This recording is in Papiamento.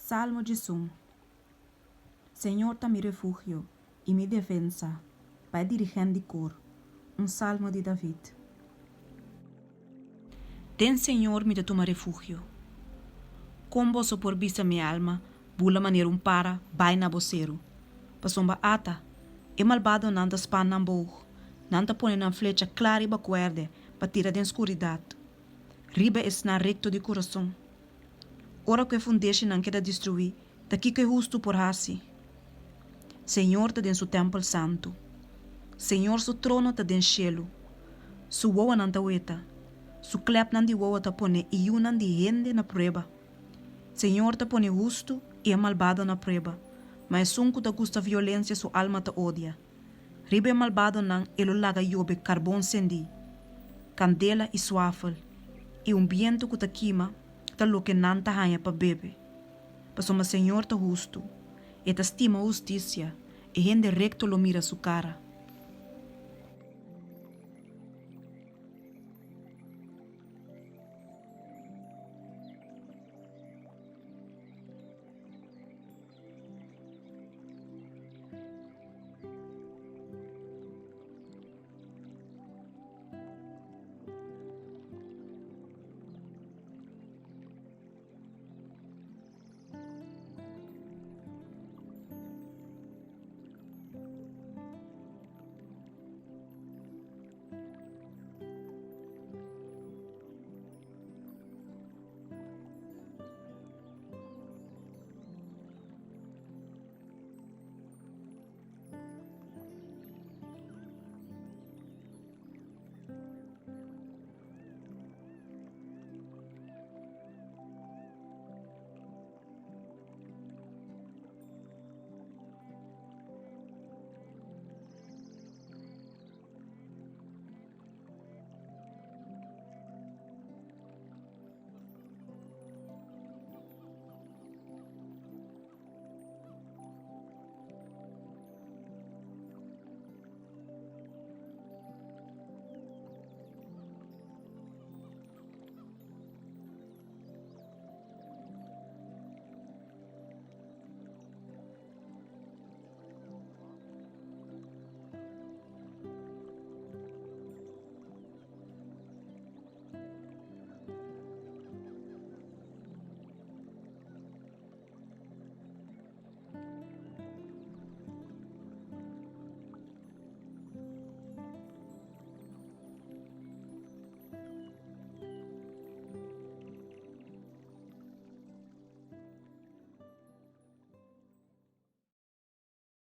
Salmo 11. Señor ta mi refugio i mi defensa, pa e dirigent di kor. Un salmo di David. Den señor mi ta tuma refugio. Kon boso por bisa mi alma, Bula manera un para, bai na bo seru? Pasobra ata, e malbadonan ta span nan boog, nan ta pone nan flecha kla riba kuèrdè pa tira den skuridat, riba esnan rekto di kurason. Ora ku e fundeshinan keda destruí, ta kiko e hustu por hasi? Señor ta den su tèmpel santu. Señor su trono ta den shelu. Su wowonan ta weta. Su klèpnan di wowo ta pone e yunan di hende na prueba. Señor ta pone hustu i e malbado na prueba, ma esun ku ta gusta violensia su alma ta odia. Riba e malbadonan e lo laga yobe karbon sendí, kandela i suafel, i un bientu ku ta kima ta loke nan ta haña pa bebe. Pasobra Señor ta hustu, e ta stima hustisia, e hende rekto lo mira su kara.